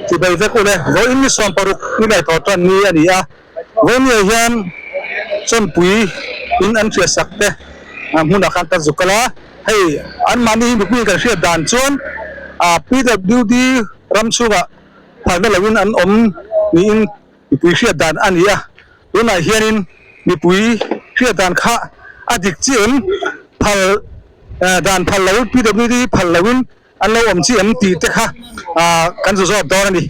Chibai vek ule, vawiin ni 16 ni ngaihtuah tan ni a ni a, vawiin hian chawnpui in an hriat sak te hmunah khan kan zuk kal a, hei anmahni hi mipui kan hriat dan chuan PWD ram chhungah phalna loin an awm niin mipui hriat dan a ni a, tunah hianin mipui hriat dan kha a dik chiah em phal dan phal lo PWD phal loin An lo awm chi em tih te kha kan zu zawt dawn a ni.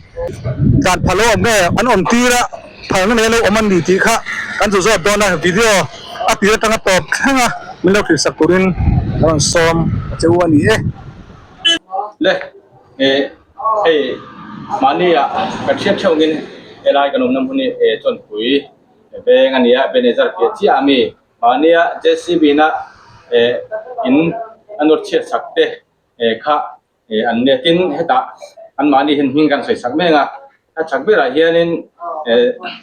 Dan phal lo awm nge an awm tir a, phalna nei lo awm an ni tih kha kan zu zawt dawn a, video a tir atanga tawp thleng a min lo hrilhsak turin ka rawn sawm a che u a ni e. Le, hei mahni ah kan hriat theuh angin helai kan awmna hmun hi Chawnpui veng a ni a, Ebenezer piah chiah a mi mahnia JCB na in a nawr chhiat sak te kha an nia tin hetah anmahni hian hming kan sawi sak mek a, a chhak berah hianin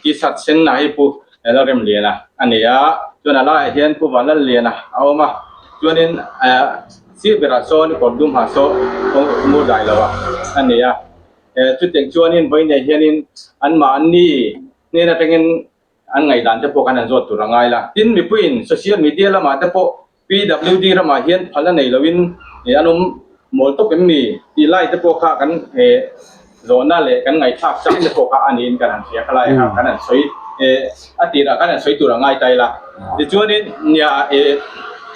t-shirt sen ah hi Pu Lalremliana a ni a, chuan a laiah hian Pu Vanlalliana a awm a, chuanin sir berah sawn kawr dum ha saw mur dai lo a a ni a, chutiang chuanin vawiinah hianin anmahni hnen atangin an ngaihdan te pawh khan an zawt tur a ngai la. Tin, mipuiin social media lamah te pawh PWD ramah hian phalna nei loin an awm mawl tawp em ni tih lai te pawh kha kan zawhna leh kan ngaihthlak chang te pawh kha a niin kan han hria khalai kha kan han sawi a tirah kan han sawi tur a ngai ta ila. Tichuanin nia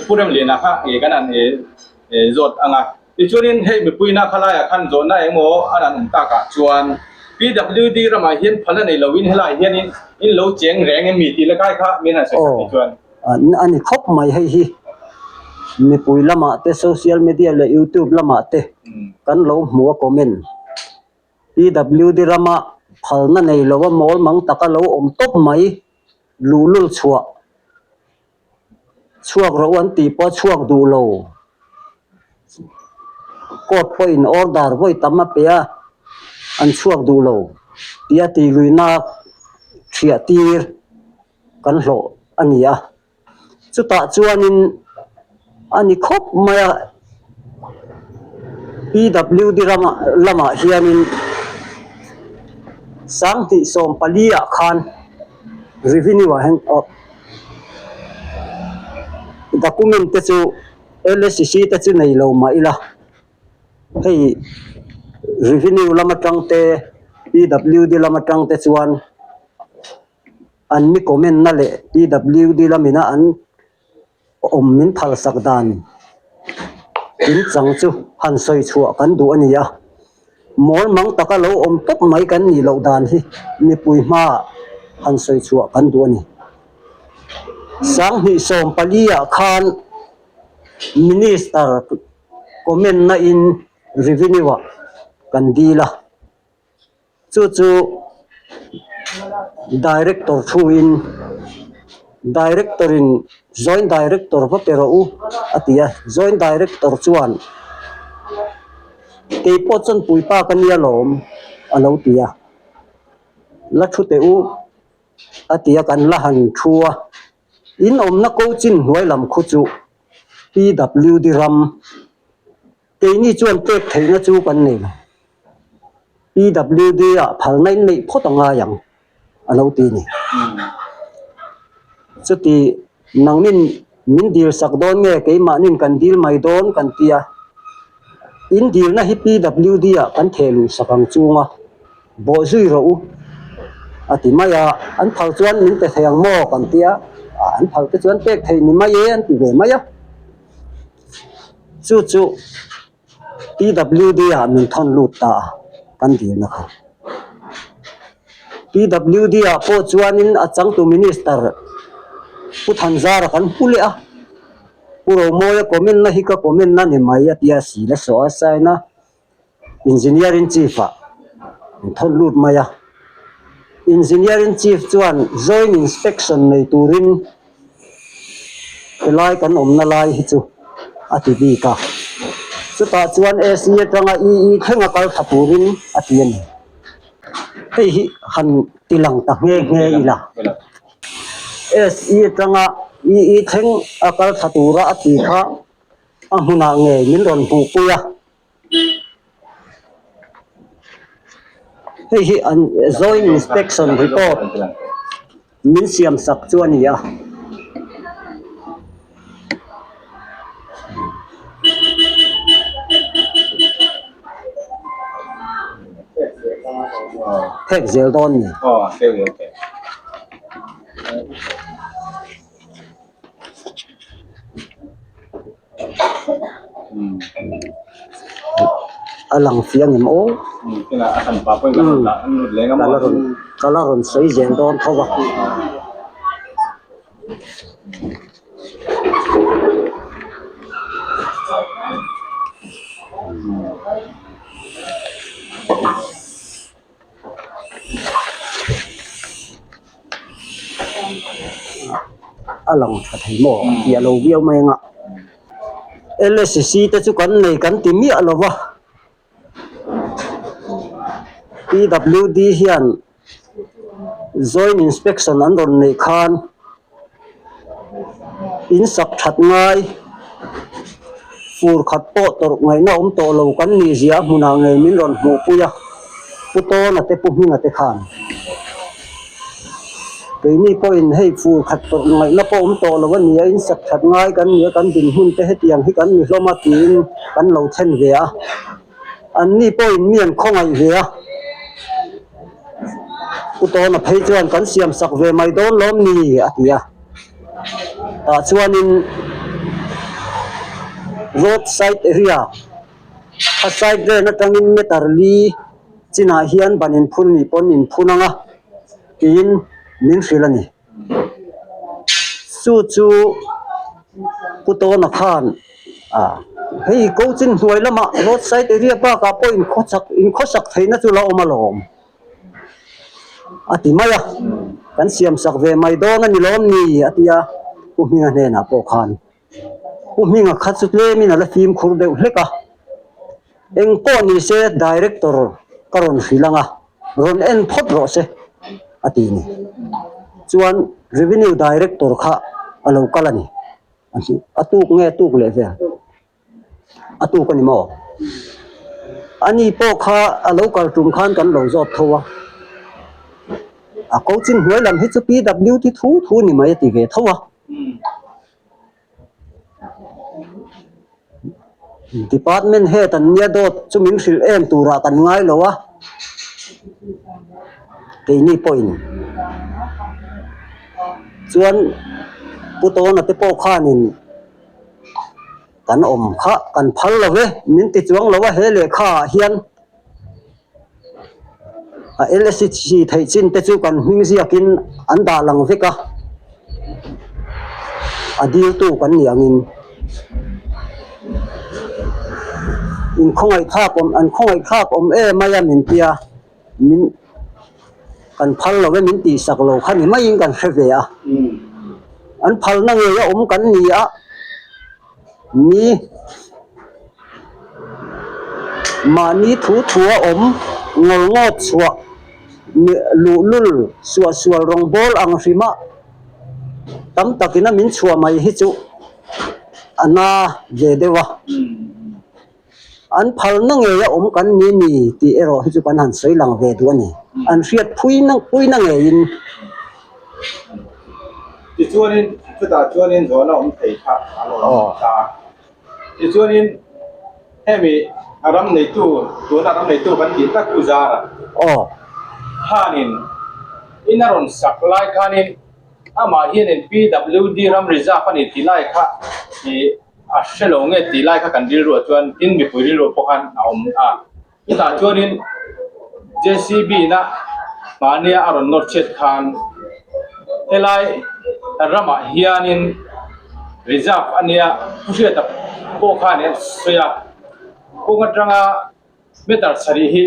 Pu Remliana kha kan han zawt ang a. Tichuanin hei mipuina khalaiah khan zawhna engmaw a rawn awm takah chuan PWD ramah hian phalna nei loin helaiah hianin in lo cheng reng em mi tih lakai kha min han sawi sak tih chuan. A ni khawp mai hei hi mipui lamah te social media leh youtube lamah te kan lo hmu a comment PWD rama phalna nei lo a mawl mang taka lo awm tawp mai luhlul chhuah chhuak rawh u an tih pawh a chhuak duh lo. Court pawhin order vawi tam a pe a, an chhuak duh lo tih a tihluihna thiah tir kan hlawh a ni a. Chutah chuanin a ni khawp mai a, PWD ramah lamah hianin 2014 ah khan revenue ah hian document te chu LSC te chu nei lo mah ila hei revenue lam atang te PWD lam atang te chuan an mi comment na leh PWD lamina an awm min phal sak dan in chang chu han sawi chhuah kan duh a ni a, mawl mang taka lo awm tawp mai kan nih loh dan hi mipui hmaah han sawi chhuah kan duh a ni. 2014 ah khan Minister comment na in revenue ah kan dil a. Chu chu Director thuin Director in Joint Director va pe rawh u a ti a, Joint Director chuan keipawh chuan puipa ka nia lawm a lo ti a, la thu teh u a ti a kan la han thu a, in awmna ko chin hnuai lam khu chu PWD ram keini chuan pek theihna chu kan nei lo. PWD ah phalna in neih phawt a ngai ang a lo ti a ni. Chuti nangnin min dil sak dawn nge keimahnin kan dil mai dawn kan ti a, in dilna hi PWD ah kan theh luh sak ang chunga bawh zui rawh u a ti mai a, an phal chuan min pe thei ang maw kan ti a, an phal te chuan pek theih ni mai e an ti ve mai a. Chu chu. PWD ah min thawn lut ta a kan dilna kha. PWD ah pawh chuanin a changtu Minister Pu Thanzara kan hmu leh a, Pu Romawia comment na hi ka comment na ni mai a tia si la saw a sign a, Engineer in Chief ah min thawn lut mai a. Engineer in Chief chuan Joint Inspection nei turin Helai kan awmna lai hi chu a ti bik a, chutah chuan SE atanga EE thleng a kal tha turin a ti a ni. Hei hi han ti lang ta nghe nghe ila, SE atanga EE thleng a kal tha tura a ti kha a hmunah ngei min rawn hmuhpui a. Hei hi an Joint Inspection Report min siam sak chu a ni a. Phek zel dawn ni. A lang fiah ngem aw ka la rawn sawi zel dawn tho a. A lang tha thei maw a fiah lo viau mai ang a L_S_C te chu kan nei kan ti miah lo va P_W_D hian joint inspection an rawn neih khan in sak that ngai fur khat pawh tawrh ngaihna awm tawh lo kan nih zia a hmunah ngei min rawn hmuh pui a Pu Tawna te Pu Hminga te khan keini pawhin hei fur khat tawrh ngaihna pawh awm tawh lo a ni a in sak that ngai kan ni a kan dinhmun te hetiang hi kan ni hlawm a tiin kan lo thlen ve a. Anni pawhin mi an khawngaih ve a, Pu Tawna phei chuan kan siam sak ve mai dawn lawm ni a ti a. Tah chuanin road side area a side vel atangin meter li chinah hian ban inphun nih pawn inphun ang a tiin min hrilh a ni. Chu chu Pu Tawna khan ah hei ko chin hnuai lamah road side area bakah pawh inkhawchak inkhawsak theihna chu la awm alawm a ti mai a, kan siam sak ve mai dawn a ni lawm ni a ti a, Pu Hminga hnenah pawh khan Pu Hminga kha chu tlemin a la fimkhur deuh hlek a, eng pawh ni se director ka rawn hrilh ang a. Rawn en phawt rawh se a ti ni. Chuan Revenue Director kha a lo kal a ni. A tuk nge tuk leh vel? A tuk a ni maw? Ani pawh kha a lo kal tum khan kan lo zawt tho a. A coaching hnuai lam hi chu PWD thu thu ni mai a ti ve tho a. Department head an nia dawt chu min hrilh em turah kan ngai lo a, keini pawhin chuan Pu Tawna te pawh khanin kan awm kha kan phal lo ve min ti chuang lo a he lehkha ah hian. A LSC theih chin te chu kan hming ziakin an dah lang vek a, a diltu kan nih angin inkhawngaih thlak awm an khawngaih thlak awm em mai a min tia min kan phal lo e min tihsak lo kha ni maiin kan hre ve a, an phalna ngei a awm kan ni a. Ni, mahni thu thua awm ngawl ngawt chhuah luhlul suahsual rawngbâwl ang hrima tam takin a min chhuah mai hi chu a na ve deuh a. An phalna ngei a awm kan ni ni tih erawh hi chu kan han sawi lang ve duh a ni. An hriat phuina puina ngeiin. Tichuanin chutah chuanin zawhna awm thei kha a lo awm ta a. Tichuanin hemi a ram neitu tuna ram neitu kan tih tak u Zara khanin in a rawn sak lai khanin amah hianin PWD ram reserve a ni tih lai kha ih A hre lo nge tih lai kha kan rilruah chuan tin mipui rilruah pawh khan a awm a. Chutah chuanin JCB na mahnia a rawn nawr chhiat khan helai ramah hianin reserve a nia thu hriata pawh khan an sawi a. Kawng atanga Meter sarih hi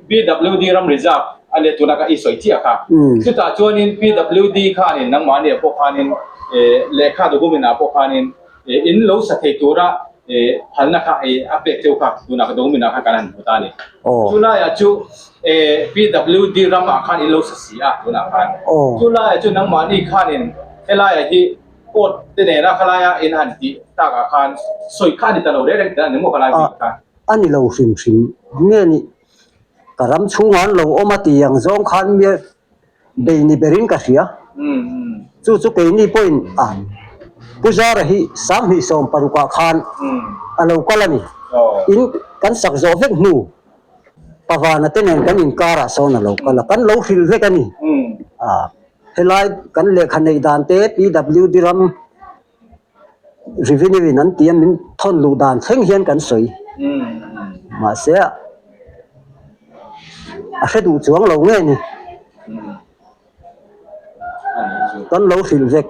PWD ram reserve a nia tuna ka i sawi chiah kha. Chutah chuanin PWD khanin nangmahni ah pawh khanin lehkha document ah pawh khanin in lo sa thei tura phalna kha a pek cheu kha tuna ka document ah khan kan han hmu ta a ni. Chulaiah chu PWD ram ah khan in lo sa si a tunah khan. Chulaiah chu nangmahni khanin helaiah hi court te nena khalaia in han tih takah khan sawi kha a ni ta lo reng reng tihna a ni maw khalai bik kha. A ni lo hrim hrim nge ni? Ka ram chhungah an lo awm a ti ang zawng khan mi bei ni berin ka hria. Chu chu keini pawhin a Pu Zara hi 2016 ah khan a lo kal a ni. In kan sak zawh vek hnu Pavana te nen kan inkarah sawn a lo kal a, kan lo hrilh vek a ni. Helai kan lehkha neih dan te PWD ram Revenue in an ti a, min thawn luh dan thleng hian kan sawi. Mahse a hre duh chuang lo nge ni. Kan lo hrilh vek.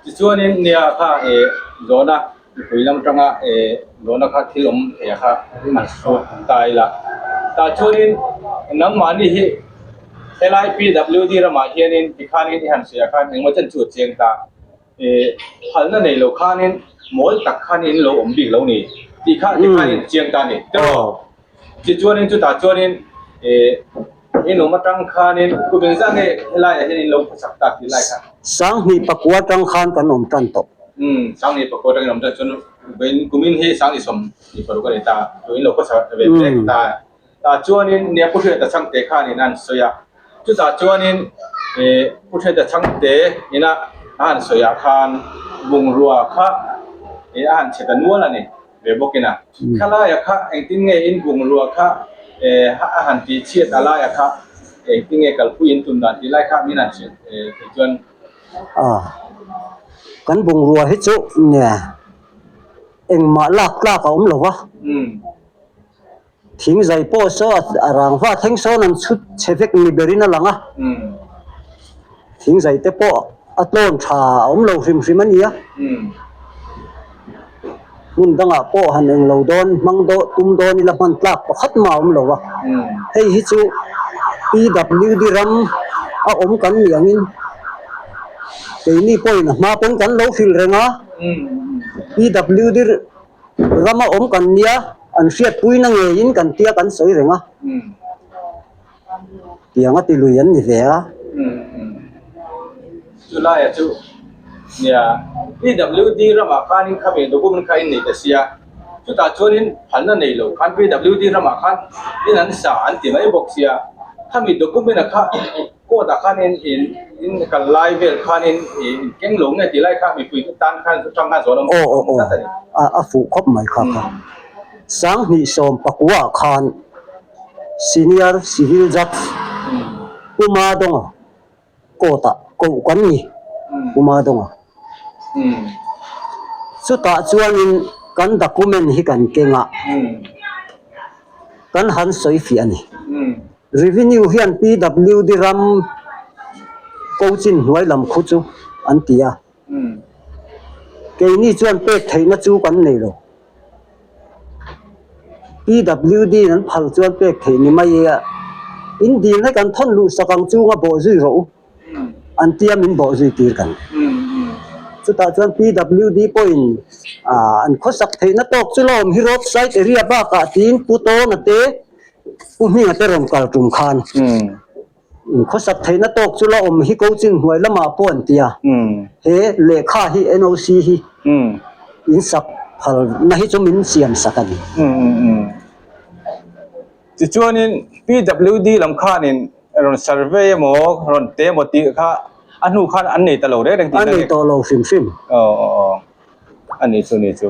Tichuanin nia kha zawhna mipui lam atanga zawhna kha thil awm thei a kha an sut ta ila. Tah chuanin nangmahni hi Helai PWD ramah hianin tikhanin i han hria khan engmaw chen chu a chiang ta. Phalna nei lo khanin mawl tak khan in lo awm bik lo ni tih kha tikhanin a chiang ta a ni. Tiraw? Tichuanin chutah chuanin in awm atang khanin kum engzah nge helaiah hian in lo khawsak tak tih lai kha? 2009 atang khan kan awm tan tawh. Umm, 2009 atangin awm tan chuan kumin hi 2026 a ni ta. Chu in lo khawsak ve mek ta. Tah chuanin nia Pu Hriata Chhangte khanin a han sawi a, chutah chuanin ih Pu Hriata Chhangte ina a han sawiah khan bungrua kha ih a han chhe ta nual a ni ve bawkin a. Khalaiah kha engtin nge in bungrua kha eh a han tih chhiat a laiah kha engtin nge kalpui in tum dan tih lai kha min han hrilh theih chuan. A, kan bungrua hi chu nia engmah lak tlak a awm lo va. Thing zai pawh saw a rangva thleng sawn an chhut chhe vek ni berin a lang a, thing zai te pawh a tlawn tha a awm lo hrim hrim a nia. Hmun dangah pawh han eng lo dawn hmang dawn tum dawn ila hman tlak pakhat mah a awm lo a, hei hi chu PWD ram a awm kan nih angin keini pawhin a hma pawn kan lo hrilh reng a, PWD Rama awm kan nia, an hriatpuina ngeiin kan tia kan sawi reng a. Tiang a ti lui an ni ve a. Chulaiah chu nia PWD ramah khanin khami document kha in nei ta sia, chutah chuanin phalna nei lo khan PWD ramah khan in an sa an ti mai bawk sia, khami document a kha Court ah khan in in in kal lai vel khan in in keng lo nge tih lai kha mipui te tan khan tang khan zawn awm Aw aw aw tlat a ni. A a fuh khawp mai kha kha. 2019 ah khan Senior Civil Judge Pu Madawnga court ah koh kan ni Pu Madawnga. Chutah chuanin kan document hi kan keng a kan han sawi fiah a ni. Revenue hian PWD ram coaching hnuai lam khu chu an ti a, keini chuan pek theihna chu kan nei lo. PWD in an phal chuan pek theih ni mai e a, in dilna kan thawn luh sak ang chunga bawh zui rawh u an tia min bawh zui tir kan. Chutah chuan PWD pawhin an khawsak theihna tawk chu la awm hi road side area bakah tiin Pu Tawna te Pu Hminga te rawn kal tum khan khawsak theihna tawk chu la awm hi coaching hnuai lamah pawh an ti a, he lehkha hi NOC hi in sak phalna hi chu min siam sak a ni. Tichuanin PWD lam khanin rawn survey emaw rawn te emaw tih kha a hnu khan an nei ta lo reng reng tihna nge? A nei tawh lo hrim hrim. Aw aw aw. A ni chu ni chu.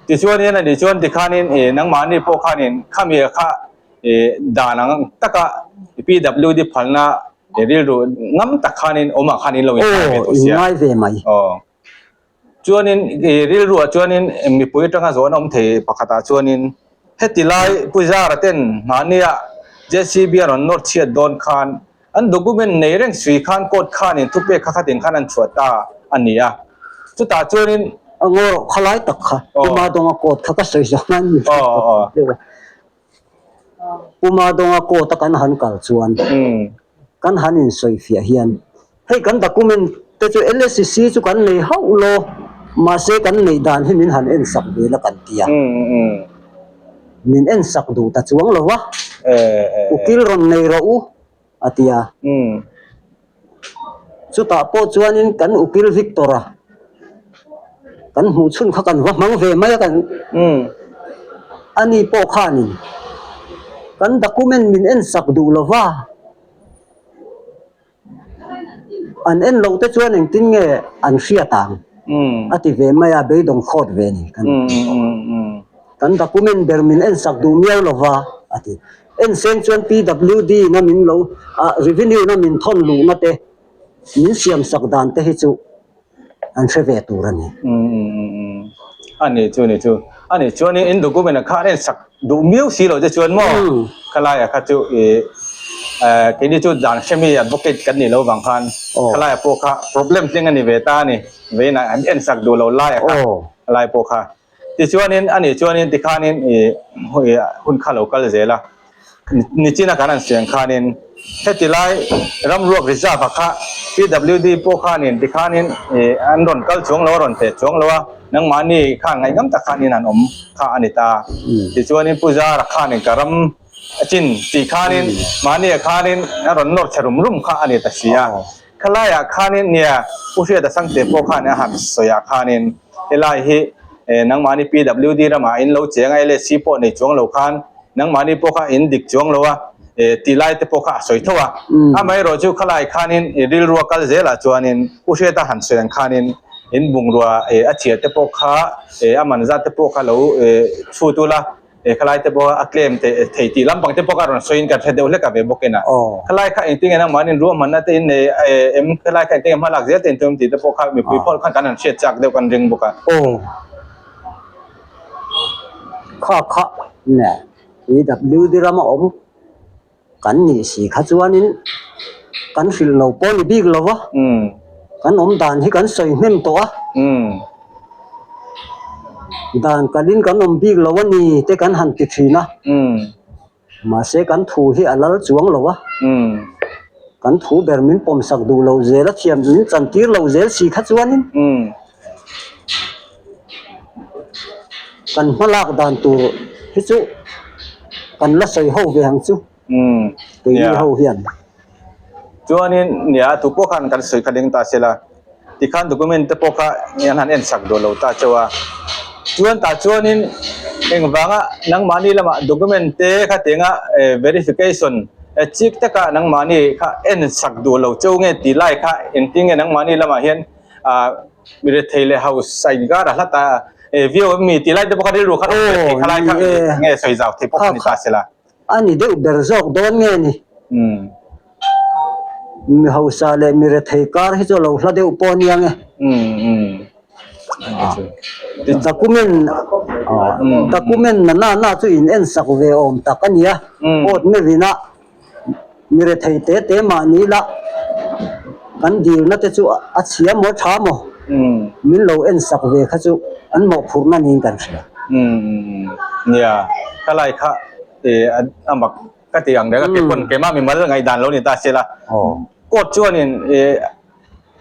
Tichuanin a ni chuan tikhanin ih nangmahni pawh khanin khami kha ih dan ang taka PWD phalna ih rilru ngam tak khanin awmah khan in lo inngai ve tawh sia. Aw inngai ve mai. Aw. Chuanin ih rilruah chuanin mipui atanga zawn a awm thei pakhatah chuanin heti lai Pu Zara ten mahnia JCB a rawn nawr chhiat dawn khan An document nei reng sui khan court khanin thupek kha khatin khan an chhuah ta a ni a. Chutah chuanin. A ngaw khalai tak kha Puma Dawnga court kha ka sawi zawng a ni. Puma Dawnga court a kan han kal chuan kan han insawi fiah hian hei kan document te chu LSCC chu kan nei hauh lo mahse kan neih dan hi min han ensak ve la kan ti a. Min ensak duh ta chuang lo va, ukil rawn nei rawh u a ti a. Chutah pawh chuanin kan ukil Victor-a kan hmuh chhun kha kan va hmang ve mai a kan ani pawh khanin. Kan document min en sak duh lo va, an en loh te chuan engtin nge an hriat ang a ti ve mai a, beidawng khawt ve a ni kan kan document ber min en sak duh miau lo va a ti. En seng chuan PWD na min lo ah revenue na min thawn luhna te min siam sak dan te hi chu an hre ve tur a ni. A ni chu ni chu. A ni chuan in document a kha an en sak duh miau si lo che chuan maw khalai a kha chu i keini chu dan hremi advocate kan nih loh vang khan khalai a pawh kha problem tling a ni ve ta a ni. Vein an en sak duh lo lai a kha khalai pawh kha. Tichuanin a nih chuanin tikhanin i hun kha lo kal zel a, nichina kan han siam khanin heti lai ramruak reserve ah kha PWD pawh khanin tikhanin i an rawn kal chuang lo a rawn teh chuang lo a, nangmahni khan ngaihngam tak khanin an awm kha a ni ta. Tichuanin Pu Zara khanin ka ram a chin tih khanin mahni ah khanin a rawn nawr chhe rum rum kha a ni ta si a. Khalaiah khanin nia Pu Hriata Sangte pawh khan a han sawiah khanin helai hi nangmahni PWD ramah in lo cheng a LSC pawh nei chuang lo khan nangmahni pawh kha in dik chuang lo a tih lai te pawh kha a sawi tho a. Amaherawh chu khalai khanin rilrua kal zelah chuanin Pu Hriata han sawi ang khanin in bungrua a chhiah te pawh kha a man zat te pawh kha lo chhut ula He khalai te pawh a claim thei tih lampang te pawh kha rawn sawiin kan hre deuh hlek a ve bawk in a. Khalai kha engtin nge nangmahni ruahmanna te in nei em khalai kha engtin nge hmalak zel te in tum tih te pawh kha mipui pawh khan kan han hriat chak deuh kan ring bawk a. Aw. Kha kha nge PWD rama awm Kan nih si kha chuanin kan hrilh lo pawh ni bik lo va, kan awm dan hi kan sawi hnem tawh a, dan kalin kan awm bik lo a ni te kan han ti thin a, mahse kan thu hi a lal chuang lo a, kan thu ber min pawmsak duh lo zel a thiam min chantir lo zel si kha chuanin Kan hmalak dan tur hi chu kan la sawi ho ve ang chu keini ho hian. Chuanin nia tu pawh khan kan sawi kha ding ta se la tikhan document te pawh kha an han en sak duh lo ta chauh a chuan tah chuanin engvanga nangmahni lamah document te kha tianga verification chik taka nangmahni kha en sak duh lo chauh nge tih lai kha engtin nge nangmahni lamah hian ah mi rethei leh hausa inkar a hlat a eh view mi tih lai te pawh kha rilru kha rawn thei kha lai kha nge sawi zau thei pawh kha ni ta se la. A ni deuh ber zawk dawn nge ni? Mi hausa leh mi rethei kar hi chu a lo hla deuh pawh ania nge. Document document na na na chu in en sak ve awm tak a nia awt meuhin a. Mi rethei te te mahni la kan dilna te chu a chhia maw tha maw min lo en sak ve kha chu an mawhphurhna niin kan hria. Nia, ka lai kha a mak ka ti ang reng a, kei pawn keimah mimal ngaihdan lo ni ta se la, court chuanin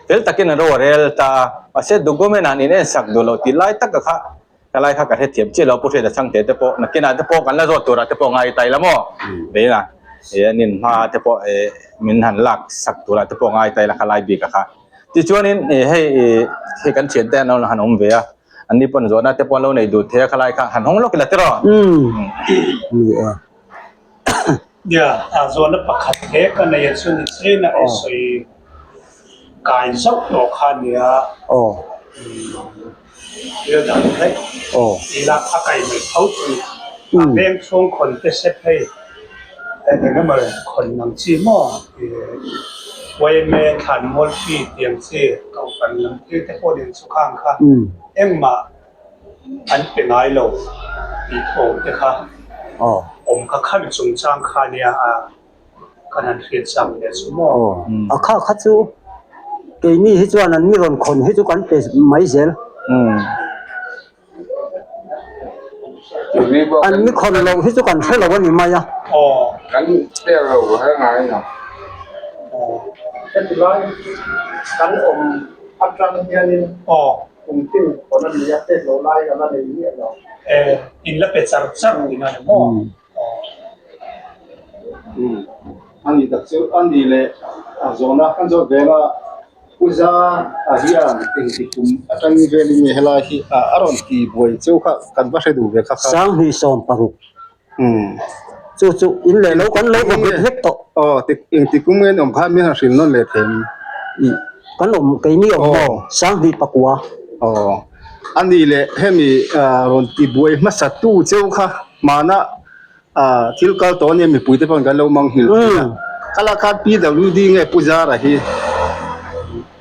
fel takin an ro a rel ta a, mahse document ah an in en sak duh lo tih lai taka kha Ka lai kha ka hrethiam chiah lo, Pu Hriata Chhangte te pawh nakinah te pawh kan la zawt turah te pawh ngai tai la maw? Veina e an in hma te pawh e min han lak sak turah te pawh ngai tai la kha lai bik a kha. Tichuanin e hei e hei kan thiante an lo han awm ve a, an ni pawn zawhna te pawh an lo nei duh thei a kha lai kha han hawng lawk ila tiraw? Ni e. Nia, a zawhna pakhat hle ka nei a chu ni chiin a i sawi kai zauh tawh kha nia. Aw. Thil dang daih ila a kai mai tho chu ni. A veng chhung khawn te sep hei eng emaw khawn ang chi maw yma thlan mual fee tih ang chi kohhran lam thil te pawh nen chu khang kha engmah an pe ngai lo tih thawm te kha awm kha khami chungchang kha nia a. Kan han hriat chak leh chu maw? Aw, a kha kha chu keini hi chuan an mi rawn khawn hi chu kan pe mai zel. An mi khawn loh hi chu kan hre lo a ni mai a. Aw. Kan pek lo he ngai lo. Aw. Heti lai kan awm atang hianin Aw. kum tin khawn a ni a, pek loh lai a la nei miah lo. Eh, in la pe char char ning a ni maw? Ani tak chu a ni leh a zawhna kan zawt vel a, Puja ah hian engti kum atangin velin nge helai hi a rawn ti buai cheu kha kan va hre duh ve kha kha. 2016. Chu chu in leh lo kan lo va bet vek tawh. Aw tik engtik kum nge an awm kha min han hrilh nawn leh thei em? Ih kan awm keini awm maw Sanghnih pakua. Aw a nih leh hemi rawn ti buai hmasa tu cheu kha hmana thil kal tawh ania mipui te pawhin kan lo mang nghilh thei a. Khala khan PWD nge Pu Zara hi?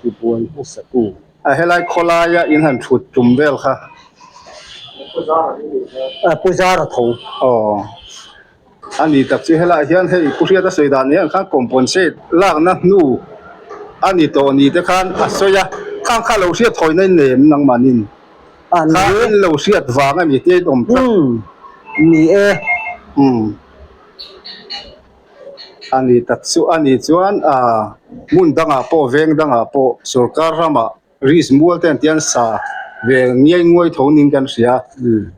Ti buai hmasa tu. A helai khawlaia in han thut tum vel kha. Pu Zara tho. Aw. A ni tak chu helaiah hian hei Pu Hriata sawi dan hian khan compensate lakna hnu a ni tawh ni te khan a sawi a, khang kha lo hriat thawina in nei em nangmahnin? Kha in lo hriat vang a mi te in awm tlat. Ni e. Umm. A ni tak chu a ni chuan ah hmun dangah pawh veng dangah pawh sorkar ramah risk mual te an tian sa ve ngiai nguai tho ning kan hria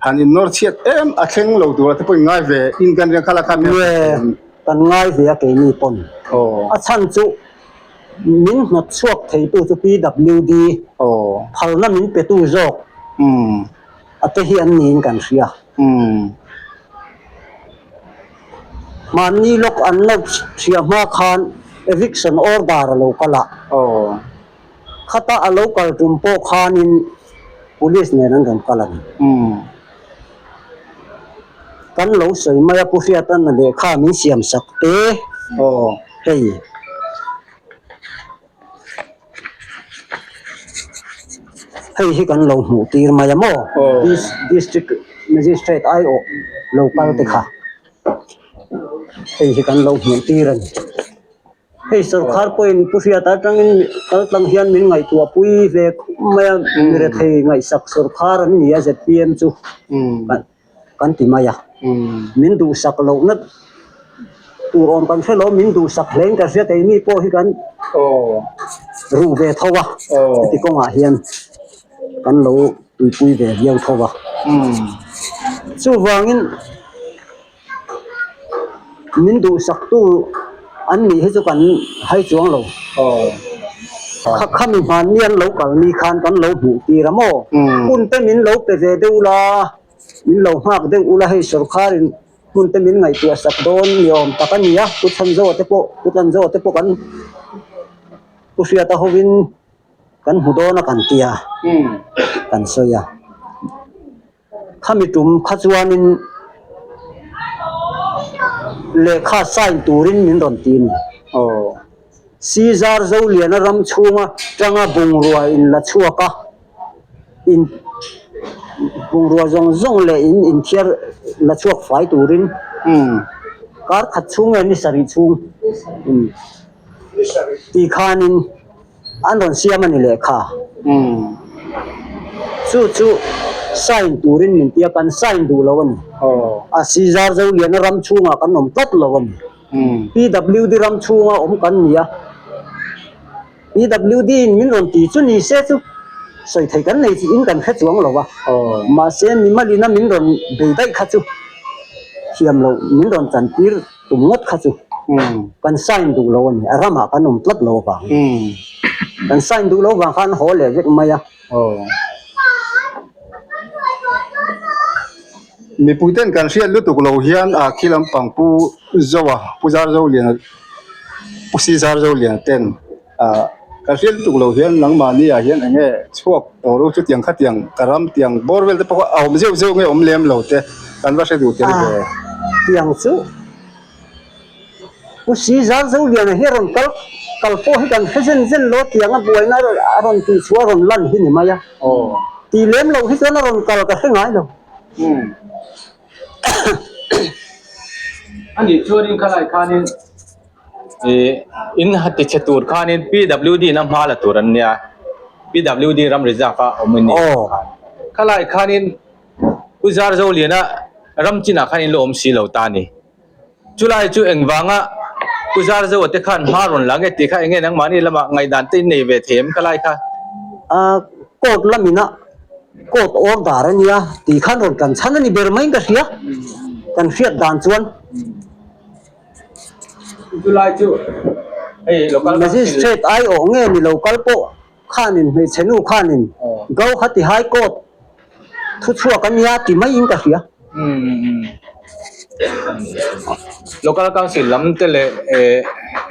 han in nawr chhiat em a thleng lo tura te pawh in ngai ve in kan riang kha la khan Nge kan ngai ve a keini pawn a chhan chu min hnawt chhuak theitu chu PWD phalna min petu zawk a te hi an niin kan hria. Mahni lawk an lo hria hma khan eviction order a lo kal a, khata a lo kal tum pawh khanin police nen an rawn kal a ni. Kan lo sawi mai a Pu Hriatan a lehkha min siam sak te hei. Hei hi kan lo hmuh tir mai a maw District Magistrate aiawh lo kal te kha hei hi kan lo hmuh tir a ni. Hei sorkar pawhin Pu Hriata atangin kal tlang hian min ngaihtuah pui ve khawp mai a mi rethei ngaihsak sorkar an ni a zpm chu kan ti mai a min duhsak lohna tur awm kan hre lo min duhsak hle in ka hria keini pawh hi kan ruh ve tho a heti kawngah hian kan lo tuipui ve viau tho a chuvangin min duhsak tu an nih hi chu kan hai chuang lo khami hmanni an lo kal ni khan kan lo hmuh tir a maw hun te min lo pe ve deuh la. Min lo nghak deuh ula hei sorkharin hmun te min ngaihtuah sak dawn ni awm tak a ni a, Pu Chhanzoa te pawh Pu Tlanzoa te pawh kan Pu Hriata hovin kan hmu dawn a kan ti a, kan sawi a. Khami tum kha chuanin lehkha sign turin min rawn ti a ni. Caesar Zoliana ram chhunga tanga bungrua in la chhuak a. In bungrua zawng zawng leh in inthiar la chhuak fai turin kar khat chhung nge ni sarih chhung tih khanin an rawn siam a ni lehkha. Chu chu sign turin min tia kan sign duh lo a ni. A Caesar Zoliana ram chhungah kan awm tlat lo a ni. PWD ram chhunga awm kan ni a. PWD in min rawn ti chu ni se chu sawi thei kan nei in kan hre chuang lo va, mahse mimalina min rawn bei daih kha chu thiam loh min rawn chantir tum ngawt kha chu kan sign duh lo a ni, a ramah kan awm tlat lo avang kan sign duh lo vang khan haw leh vek mai a. Mipuiten kan hriat lutuk lo hian a khi lampang Pu Zoa, Pu Zarzoliana Pu Si Zarzoliana ten ah kan hriat lutuk lo hian nangmahni ah hian eng nge chhuak tawh lo chutiang khatiang ka ram tiang bawr vel te pawh kha a awm zeuh zeuh nge awm lem lo te kan va hre duh tel ve. Tiang chu Pu Si Zarzoliana hi a rawn kal kal pawh hi kan hre zen zen lo tiang a buaina a rawn tih chhuah a rawn lan hi ni mai a. Tih lem loh hi chuan a rawn kal ka hre ngai lo. A nih chuanin khalai khanin ih in ti chhe tur khanin PWD in a hma la tur an nia PWD ram reserve a awm in ni khalai khanin Pu Zarzoliana ram chinah khan in la awm si lo ta a ni. Chulai chu engvanga Pu Zarzoa te khan hma rawn la nge tih kha enge nangmahni lamah ngaihdan te in nei ve thei em ka lai kha? A court lamina court order a nia tih khan rawn kan chhan a ni ber mai in ka hria kan hriat dan chuan. Chulai chu hei local Magistrate aiawh nge ni local pawh khanin hmeichhe nu khanin Gauhati High Court thu chhuak a nia ti maiin ka hria. Local Council lam te leh eh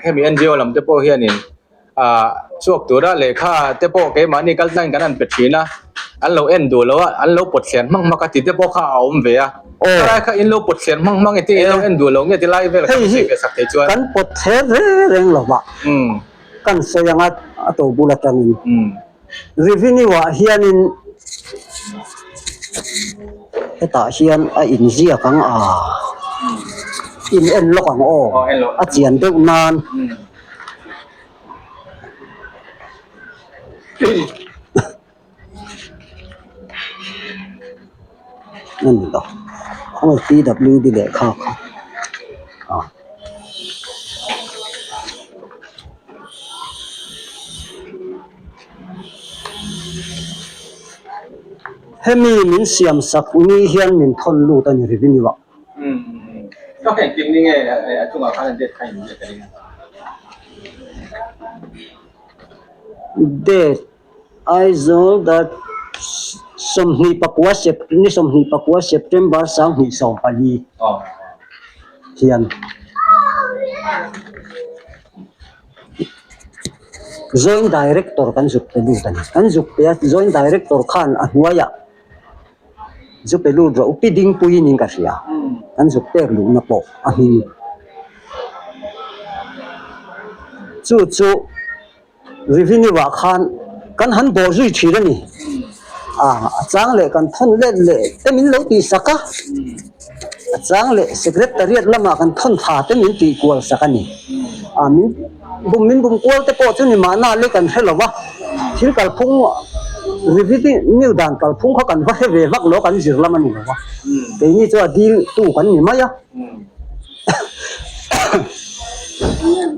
hemi NGO lam te pawh hianin ah chhuak tura lehkha te pawh keimahni kal tlangin kan han pe thin a, an lo en duh lo a, an lo pawt thlen hmang hmang a tih te pawh kha a awm ve a. Helai kha in lo pawt thlen hmang hmang e tih in lo en duh lo nge ti lai vel kha sawi ve sak thei chuan. Kan pawt thlen reng reng lo va, kan sawi anga a to bul atangin revenue ah hianin hetah hian a inziak ang a, in en lawk ang aw, a chian deuh nan. A ni lo khawnge PWD lehkha kha ah hemi min siam sak ni hian min thawn lut a ni revenue ah. Date Aizawl dat 24 Sep ni 24 September 2014 hian Joint Director kan zuk pe lut a ni. Kan zuk pe a Joint Director khan a hnuaiah zu pe lut rawh u pi dingpuiin in ka hria kan zuk pek luhna pawh a hming chu chu revenue ah khan kan han bawh zui thin a ni ah a chang leh kan thawn let leh te min lo tih sak a a chang leh secretariat lamah kan thawn tha te min tih kual sak a ni ah min bum min bum kual te pawh chu ni mahna le kan hre lo va thil kalphung revenue dan kalphung kha kan va hre ve vak lo kan zir lam a ni lo va keini chu a dil tu kan ni mai a.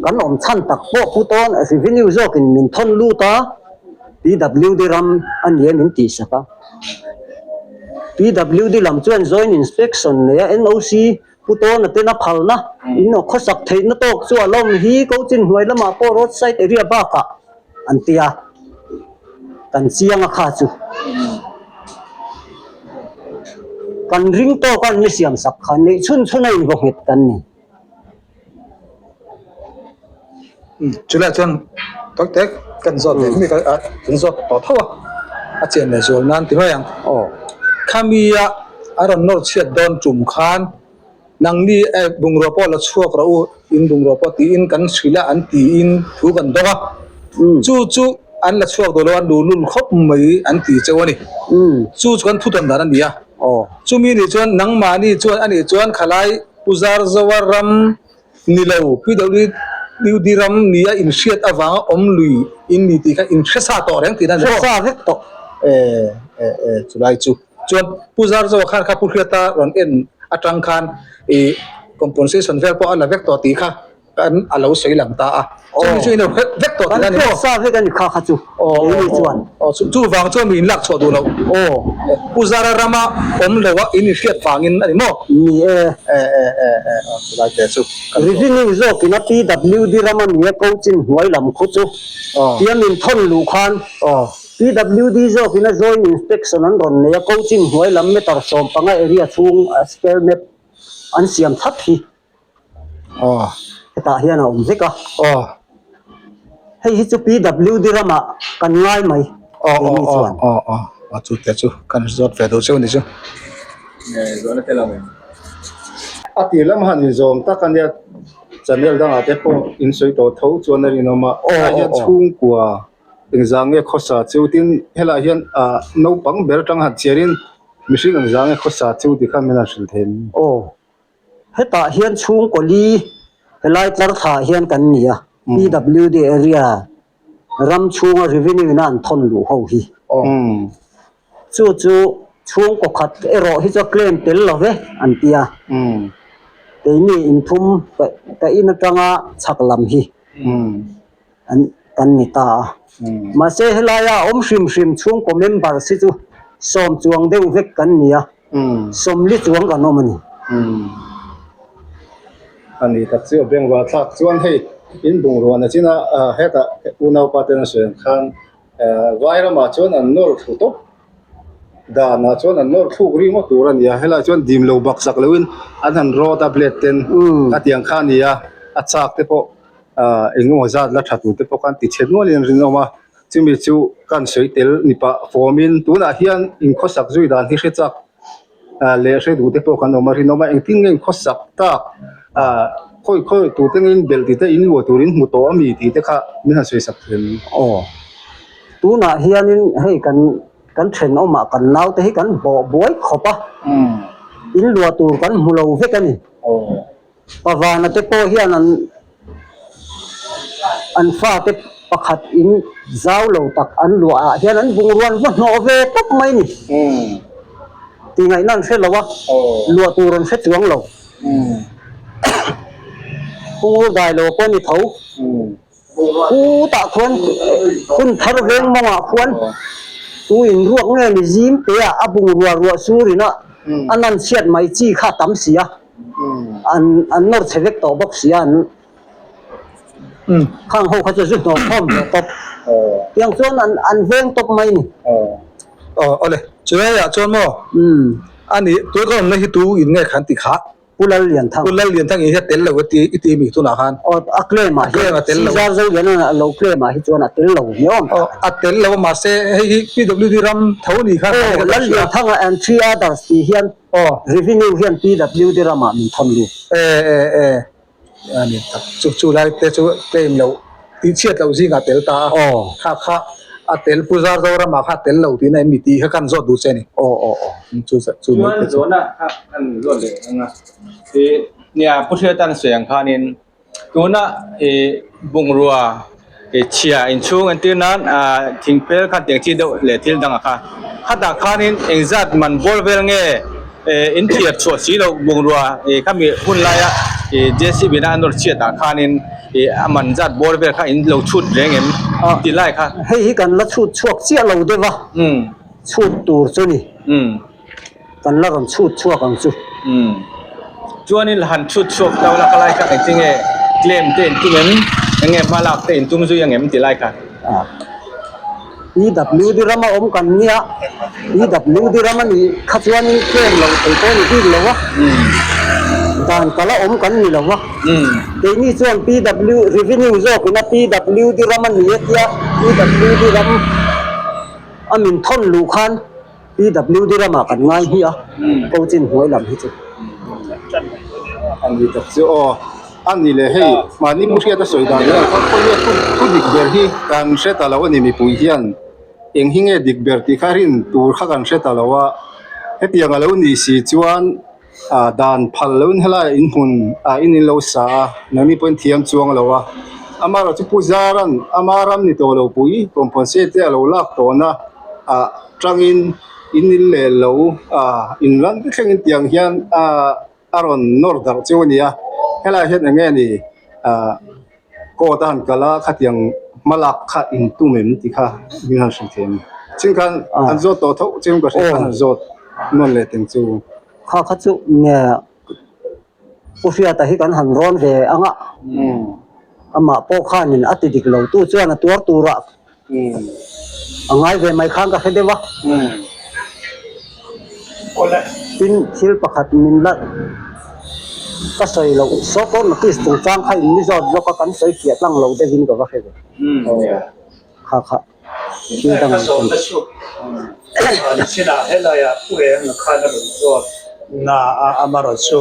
Kan awm chhan tak pawh pu tawn revenue zawkin min thawn lut a, PWD ram a ni a min tih sak a. PWD lam chuan joint inspection nei a NOC pu tawna ten a phalna in khawsak theihna tawk chu a lawm hi Cochin hnuai lamah pawh road side area bakah an ti a, kan chiang a kha chu. Kan ring tawk a an mi siam sak kha neih chhun chhun a invaw nghet kan ni. Chulai chuan tak tak kan zawt leh mi kan zawt tawh tho a, a chian leh zual nan ti mai ang. Khami a a rawn nawr chhiat dawn tum khan Nangni eh bungrua pawh la chhuak rawh u, in bungrua pawh tiin kan hrilh a, an tiin thu kan dawng a. Chu chu an la chhuak duh lo, an luhlul khawp mai an ti cheu a ni. Chu chu kan thutawn dan a ni a. Chumi nih chuan nangmahni chuan a nih chuan khalai Pu Zarzoa ram ni lo, PWD ram nia inhriat avanga awm lui in ni tih kha inhre sa tawh reng tihna a ni maw? Hre sa vek tawh. Eh, eh, eh, chulai chu. Chuan Pu Zarzoa khan kha Pu Hriata rawn en atang khan ih compensation vel pawh a la vek tawh tih kha kan a lo sawi lang ta a. Chumi chu ilo hre vek tawh tih a ni maw? Kan hriat sa vek a ni kha kha chu keini chuan. Aw chu vang chuan mi inlak chhuah duh loh. Aw Pu Zara rama awm lo a in inhriat vangin a ni maw? Ni e. E e e e aw chulai te chu. Revenue zawkin a PWD rama ni a coaching hnuai lam khu chu tia min thawn luh khan PWD zawkin a joint inspection an rawn nei a, coaching hnuai lam meter 15 area chhung a scale map an siam thlap hi hetah hian a awm vek a. Hei hi chu PWD ramah kan ngai mai keini chuan. A tir lam han inzawm tak a nia channel dangah te pawh in sawi tawh tho chuan a rinawm a, hetah hian chhungkua Engzah nge khawsa chu tin helaiah hian ah naupang ber atang han chiarin mihring engzah nge khawsa chu tih khan min han hrilh thei em? Aw, hetah hian chhungkaw li helai tlar thlah hian kan ni a, PWD area ram chhunga revenue in a an thawn luh ho hi. Chu chu chhungkaw khat erawh hi chu a claim tel lo ve an ti a, keini inthum ka in atanga chhak lam hi. an kan ni ta a. Mahse helaia awm hrim hrim chhungkaw members hi chu sawm chuang deuh vek kan ni a, sawmli chuang kan awm a ni. A ni tak chu a bengva thlak chuan hei in bungrua na china hetah unaupa ten a sawi ang khan Vairamah chuan an nawr thlu tawp. Danah chuan an nawr thluk ri ngawt tur a ni a, helaiah chuan dim lo bak sak loin an han rawt a blade ten a tiang kha a ni a, a chak te pawh ah eng emaw zat la tha tur te pawh khan ti chhe nualin an rinawm a, chumi chu kan sawi tel ni pah fawmin tunah hian inkhawsak zui dan hi hre chak ah leh hre duh te pawh kan awm a rinawm a, engtin nge inkhawsak tak ah khawi khawi tur te nge inbelh tih te inluah tur in hmu tawh a mi tih te kha min han sawi sak thei ang. Aw tunah hianin hei kan Kan thenawmah kan naute hi kan bawh buai khawp a, in luah tur kan hmu lo vek a ni. Pavana te pawh hian an an fate pakhat in zau lo tak an luah ah hian an bungrua an va hnawh ve tawp mai a ni. Tingaihna an hre lo a, luah tur an hre chuang lo. Pungur dai lo pawh a ni tho. Khutah khuan hun thar veng mawngah khuan tu in ruak nge ni zim te ah a bungrua ruah sur in a a nan chhiat mai chi kha a tam si a, an an nawr chhe vek tawh bawk si a an khang ho kha chu zu hnawh khawm ve tawp tiang chuan an an veng tawp mai ni. Aw awle chulai ah chuan maw ani tui ka awmna hi tu in nge khan ti kha. Pu Lallianthang. Pu Lallianthang i hi a tel lo i ti i ti mi tunah khan. Aw a claim ah hian Caesar Zoliana a lo claim ah hi chuan a tel lo ni awm tak. Aw a tel lo a mahse hei hi PWD ram tho ni khan Aw Lallianthanga and three others tih hian revenue hian PWD ramah min thawn lut. E e e a ni tak chu chu lai te chu claim loh tih chhiat loh zingah a tel ta a. Aw. Kha kha a tel Pu Zarzoram ah kha a tel lo tihna em mi tih kha kan zawt duh che a ni. Aw aw aw. Chu chu mai Chuan te chu. zawhna kha kan zawt leh ang a, ih nia Pu Hriatan sawi ang khanin tuna ih bungrua ih chhia inchhung entir nan ah thingphel kha tiang chi deuh leh thil dangah kha khatah khanin engzat man bawr vel nge eh in thiar chhuah si loh bungrua ih khami hun laia ih JCB na a nawr chhiat ah khanin ih a man zat bawr vel kha in lo chhut reng em ti lai kha. Hei hi kan la chhut chhuak chiah lo deuh a. Chhut tur chu ni. Kan la rawn chhut chhuak ang chu. Chuanin la han chhut chhuak ta ula ka lai kha engtin nge claim te in tum em? Eng nge hma lak te in tum zui ang em ti lai kha? PWD rama awm kan nia, PWD ram a nih kha chuanin claim loh thei pawh a ni bik lo a, dan kala awm kan ni lo a. Keini chuan PW revenue zawkin a PWD ram a ni a tia PWD ram A min thawn luh khan PWD ramah kan ngai hmiah a, coaching hnuai lam hi chu. A ni tak chu aw. A ni leh hei mahni pu hriat a sawi dan hian khaw khaw thu thu dik ber hi kan hre ta lo a ni mipui hian eng hi nge dik ber tih kha rin tur kha kan hre ta lo a, hetiang a lo nih si chuan Ah dan phal lo in helai in hmun ah in in lo sa a, nangni pawhin thiam chuang lo a, amaherawh chu Pu Zaran ama ram ni tawh lo pui compensate te a lo lak tawhna ah tangin in in leh lo ah in ran te thlengin tiang hian ah a rawn nawr darh chu a ni a, helai hian eng nge ni ah court a han kal a khatiang hma lak kha in tum em tih kha min han hrilh thei a ni. Chin khan an zawt tawh tho chiang ka hria khan an zawt nawn leh teng chu. Kha kha chu nge Pu Hriata hi kan han rawn ve ang a, amah pawh khanin a ti dik lo tu chuan a tuar turah a ngai ve mai khan ka hre deuh a. Tin, thil pakhat min la ka sawi loh sawrkar notice chungchang kha in ni zawt zawk a, kan sawi fiah tlang lo deuhin ka va hre ve. Kha kha. Thil dang Ka zawhna chu nichinah helaiah Pu Enga khan a rawn zawt na a, amarawh chu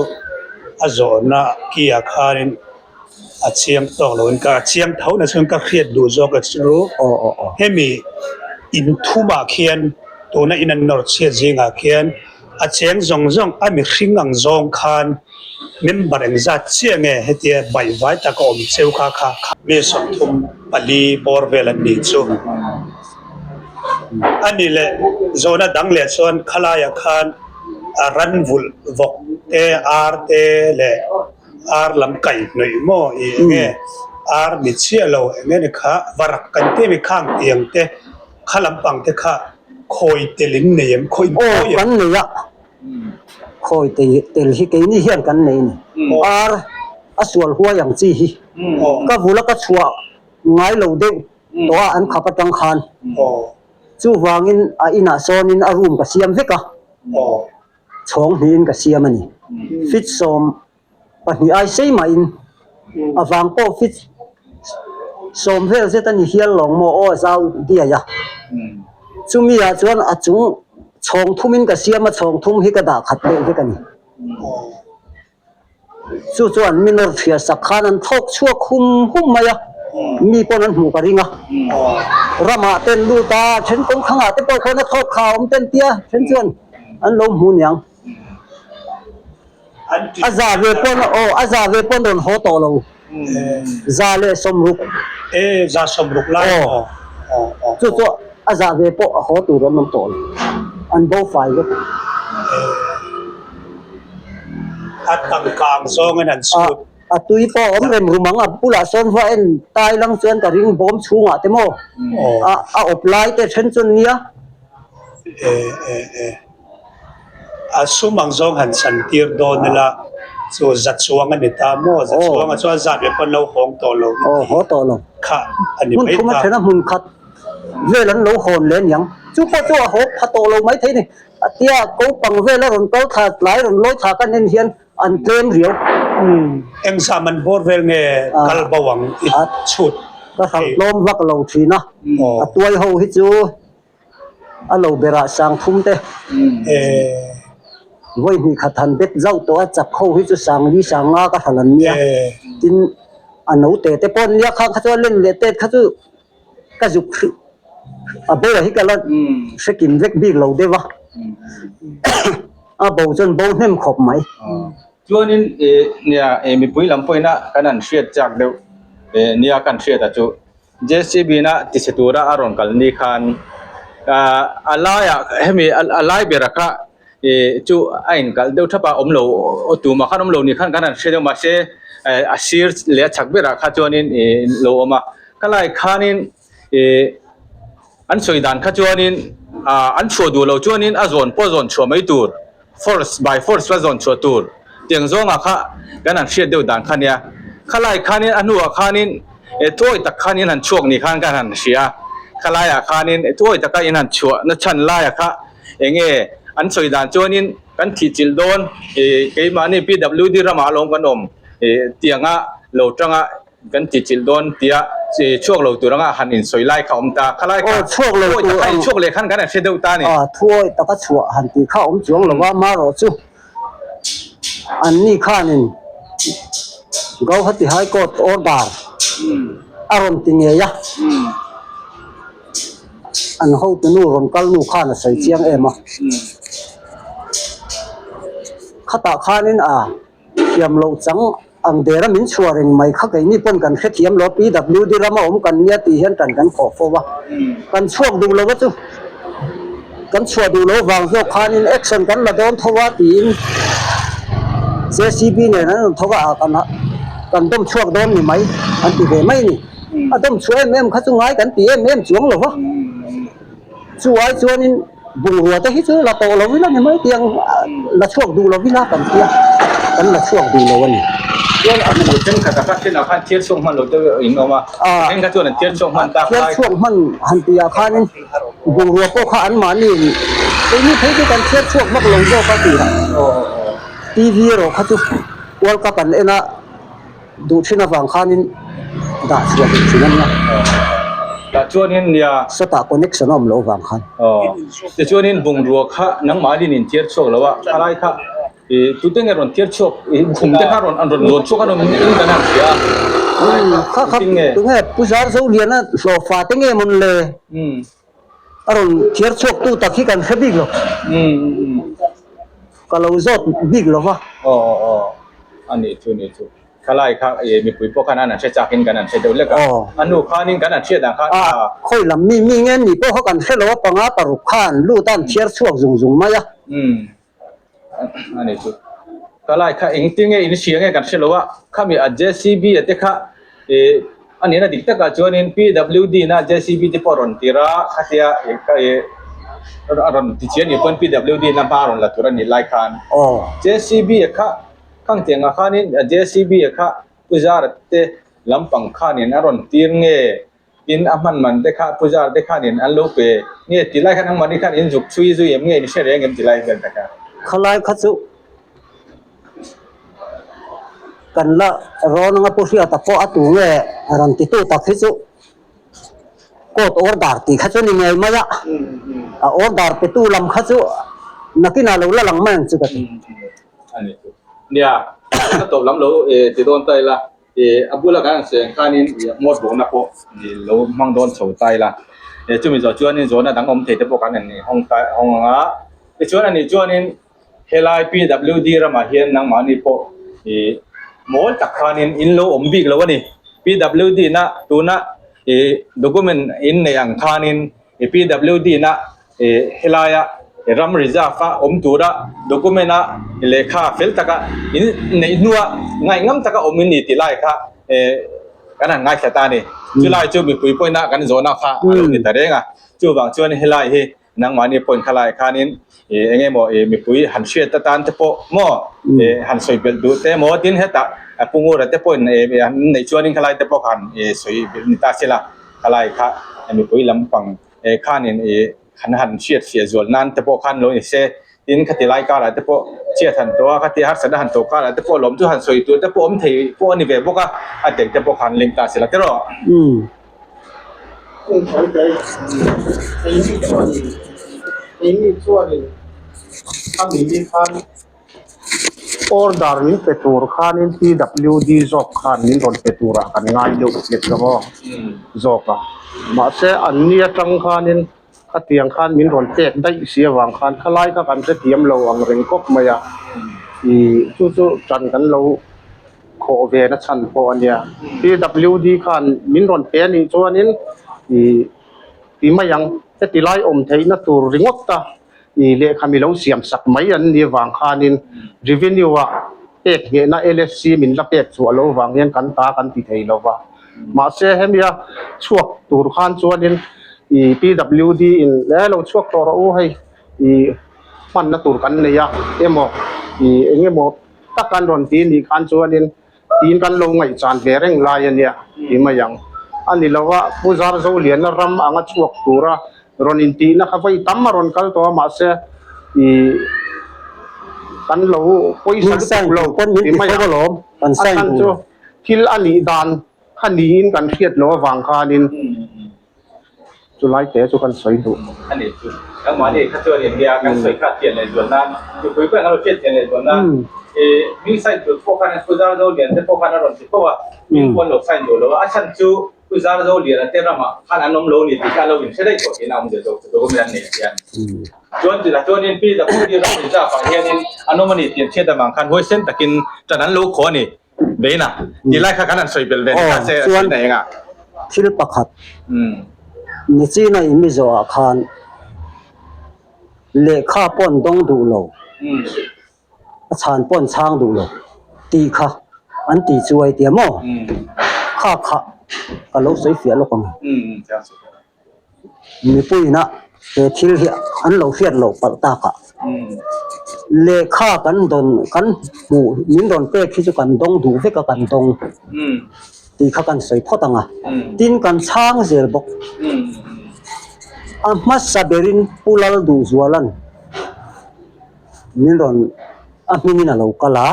a zawhna ki ah khanin a chiang tawk lo in ka chiang tho na chuan ka hriat duh zawk a chu hemi inthumah khian tuna in an nawr chhiat zingah khian A cheng zawng zawng a mihring ang zawng khan member engzat chiah nge hetia baihvai tak a awm cheu kha kha mi 34 bawr vel an nih chu. A ni leh zawhna dang leh chuan khalaiah khan a ran vulh vawk te ar te leh ar lam kaih hnawih maw i enge ar ni chiah lo enge ni kha varak kan tih ami khang tiang te Kha lampang te kha khawi tel in nei em? Khawi in Aw, khawi em? kan nei a. Khawi te tel hi keini hian kan nei a ni. Ar a sual huai ang chi hi. Ka vula ka chhuah ngai lo deuh tawh a an khap atang khan. Chuvangin a inah sawnin a room ka siam vek a, chhawng hnihin ka siam a ni. Feet 12 ai sei mahin a vang pawh feet 10 vel zet a ni hial lawng maw aw a zau diai a. Chumi ah chuan a chung chhawng thumin ka siam a, chhawng thum hi ka dah khat deuh vek a ni. Chu chuan mi nawr thliar sak khan an thlawk chhuak hum hum mai a, mi pawn an hmuh ka ring a. Ramah ten lut a, then kawng khangah te pawh khawn a thlawk kha a awm ten tia, then chuan an lo hmu niang. A za ve pawn aw a za ve pawn rawn haw tawh lo, 160. E 160 lai aw aw. Chu chu a za ve pawh a haw tur an awm tawh lo, an bo fai vek. A tangka ang zawngin an chhut. A tui pawh a awm rem rum ang, a bulah sawn va en tai lang chuan ka ring bawm chhungah te maw a awp lai te then chuan nia. E e e. A sum ang zawng han chan tir dawn ila chu za chuang a ni ta maw? Za chuang a chuan zat ve pawn lo hawng tawh lo i tih kha a ni mai ta. Hmun thum a then a hmun khat vel an lo hawn leh aniang. Chu pawh chu a haw pha tawh lo mai thei ni. A tia ko pang vel a rawn kal thla tlai rawn lawi thla kan en hian an tlem riau. Engzah man bawr vel nge kal bo ang i chhut? Ka hralh tlawm vak lo thin a, a tuai ho hi chu A lo berah sang thum te vawi hnih khat han bet zauh tawh a, chak ho hi chu sang li sang nga ka hral an nia. Tin, a note te pawh an nia khang kha chu a len leh tet kha chu ka zuk hrih a bo ah hi ka la hre kim vek bik lo deuh a, a bo chuan bo hnem khawp mai. Chuanin nia mipui lam pawhin a kan han hriat chak deuh nia kan hriat a chu. JCB-na tichhe tura a rawn kal ni khan a laiah hemi a lai bera kha ih chu a inkalh deuh thap a awm lo aw tumah khan awm lo ni khan kan han hre deuh mahse a sir leh a chhak berah kha chuanin ih lo awm a khalai khanin ih an sawi dan kha chuanin ah an chhuah duh loh chuanin a zawn pawh zawn chhuah mai tur. Force by force va zawn chhuah tur tiang zawngah kha kan han hriat deuh dan kha nia. Khalai khanin a hnuah khanin e thuawi tak khan in han chhuak ni khan kan han hria a. Khalaiah khanin e thuawi taka in han chhuah na chhan laiah kha enge an sawi dan chuanin kan thih chilh dawn e keimahni PWD ramah alawm kan awm e tianga lo tanga Kan ti chilh dawn tia chhuak lo tur anga han insawi lai kha awm ta. Khalai kha chhuak lo tur ang. Chhuak leh khan kan han hre deuh ta a ni. Thuawi taka chhuah han tih kha awm chuang lo a, marawh chu anni khanin Gauhati High Court order a rawn ti ngei a, an hotunu rawn kal nu khan a sawi chiang em a. Khatah khanin a. Thiam loh chang ang dera min chhuah reng mai kha keini pawn kan hrethiam lo PWD rama awm kan nia tih hian kan kan khawh fo a, kan chhuak duh lo a chu kan chhuah duh lo vang zawk khanin action kan la dawn tho a tiin JCB nen an rawn thawk a ah kan kan dawm chhuak dawn ni mai an ti ve mai a ni. A dawm chhuah em em kha chu ngai kan ti em em chuang lo va. Chu ai chuanin bungrua te hi chu la tawh lo ila ni mai tiang la chhuak duh lo ila kan tia kan la chhuak duh lo a ni. Chuan a hmu thenkhat a kha thenah khan thil chhuak hman lo te in awm a, thenkhat chuan an thil chhuak hman tak lai. Thil chhuak hman han tihah khanin bungrua pawh kha anmahni keini phei chu kan thil chhuak vak lo zawk a tih a. TV erawh kha chu World Cup an en a. Duh thin avang khanin dah chhuah duh thin a nia. Tah chuanin nia. Sawtah connection a awm loh avang khan. Aw. Tichuanin bungrua kha nangmahni in thiar chhuak lo a, khalai kha i tute nge rawn thiar chhuak i khum te kha rawn an rawn lawn chhuak a rawn in kan han hria a. Kha kha tunge Pu Zarzoliana hlawhfa te nge mawn le? A rawn thiar chhuak tu tak hi kan hre bik lo. Ka lo zawt bik lo va. Aw aw aw a nih chu nih chu. Khalai kha e mipui pawh khan an han hre chak in kan han hre deuh lek a. A nu khan in kan han hriat ang khan a. Khawi lam mi mi nge ni pawh kha kan hre lo a panga paruk khan lut a an thiar chhuak zung zung mai a. A nih chu. Khalai kha engtin nge in hria nge kan hre lo a. Khami a JCB a te kha e a nihna dik takah chuanin PWD na JCB te pawh a rawn tir a khatia e ka e a rawn ti chian ni pawn PWD na hma a rawn la tur a nih lai khan JCB a kha khang tiangah khanin JCB a kha Pu Zara te lampang khanin a rawn tir nge. Tin, a hman man te kha Puzar te khanin an lo pe nge ti lai khan angmahni khan in zuk chhui zui em nge in hre reng em ti lai vel tak a. Khalai kha chu kan la rawn anga Pu Hriata pawh a tu nge rawn ti tu tak hi chu court order tih kha chu ni ngei mai a, a order pe tu lam kha chu nakinah lo la lang mai ang chu ka ti. A ni chu. Nia, ka tawp lam lo ti dawn ta ila. A bula kan han sawi ang khanin ngawt bawkna pawh lo hmang dawn chho ta ila. Chumi zawh chuanin zawhna dang awm thei te pawh kan han hawng ta hawng ang a. Tichuan ani chuanin helai PWD ramah hian nangmahni pawh ih mawl tak khanin in lo awm bik lo a ni. PWD na tuna ih document in neih ang khanin PWD na Helaia ram reserve a awm tura document a lehkha fel taka in neih hnua ngaihngam taka awm in ni tih lai kha kan han ngaithla ta a ni. Chulai chu mipui pawhin a kan zawhna kha a lo ni ta reng a. Chuvang chuan helai hi nangmahni point kha lai khanin eng emaw mipui han hriat atan te pawh maw han sawi belh duh te maw tin hetah Pu Ngura te pawhin an neih chuanin khalai te pawh kha han sawi belh ni ta se la khalai kha mipui lampang khanin ih han han hriat fiah zual nan te pawh khan lo ni se, tin khati lai karah te pawh chhiat han tawh a, khati harsatna han tawh karah te pawh lawm chu han sawi tur te pawh awm thei pawh a ni ve bawk a, a tel te pawh khan leng ta se la tiraw. Keini chuanin a mini khan Order min pe tur khanin PWD zawk khan min rawn pe turah kan ngai deuh lek lo aw zawk a. Mahse an ni atang khanin khatiang khan min rawn pek daih si avang khan khalai kha kan hrethiam lo ang reng kawp mai a. Ih chu chu tan kan lo khawh ve na chhan pawh a nia. PWD khan min rawn pe anih chuanin ih ti mai ang heti lai awm theihna tur ringawt a. I lehkha mi lo siam sak mai an ni avang khanin revenue ah pek nghehna LSC min la pek chhuah loh vang hian kan ta kan ti thei lo va. Mahse hemia chhuak tur khan chuanin i PWD in e lo chhuak tawh rawh u hei i hmanna tur kan nei a emaw i eng emaw tak an rawn ti nih khan chuanin tiin kan lo ngaihchan ve reng lai a nia ti mai ang. A ni lo a, Pu Zarzoliana ram anga chhuak tura rawn intihna kha vawi tam a rawn kal tawh a, mahse ih kan lo pawisa lutuk lo ti mai ang. A chhan chu thil a nih dan kha niin kan hriat loh avang khanin Chu lai te chu kan sawi duh. A ni chu. Nangmah ni kha chuan India kan sawi kha thian leh zual nan, mipui pawh an lo hriat thian leh zual nan, ih mi sign tur pawh khan Pu Zarzo Lian te pawh khan a rawn ti fo a, mi pawh an lo sign duh lo a, a chhan chu Pu Zarzo Lian a te ramah khan an awm lo ni tih kha a lo inhre daih tawh tihna a awm zia zawk chu document an nei ah hian. Chuan chutah chuanin Pi Zaputi ram reserve ah hianin an awm a ni tih an hriat avang khan huaisen takin ṭan an lo khaw a ni. Beina, ti lai kha kan han sawi belh ve ni ta se a sawi na eng a. Thil pakhat, Nichina i mi zawhah khan lehkha pawh an dawng duh lo, a chhan pawh an chhang duh lo tih kha an ti chuai tia maw? Kha kha ka lo sawi fiah lawk ang. Mipuiina he thil hi an lo hriat loh palh takah lehkha kan dawn kan hmuh min rawn pek hi chu kan dawng duh vek a kan dawng tih kha kan sawi phawt ang a, tin kan chhang zel bawk. A hmasa berin Pu Lalduhzuala'n min rawn a hmingin a lo kal a.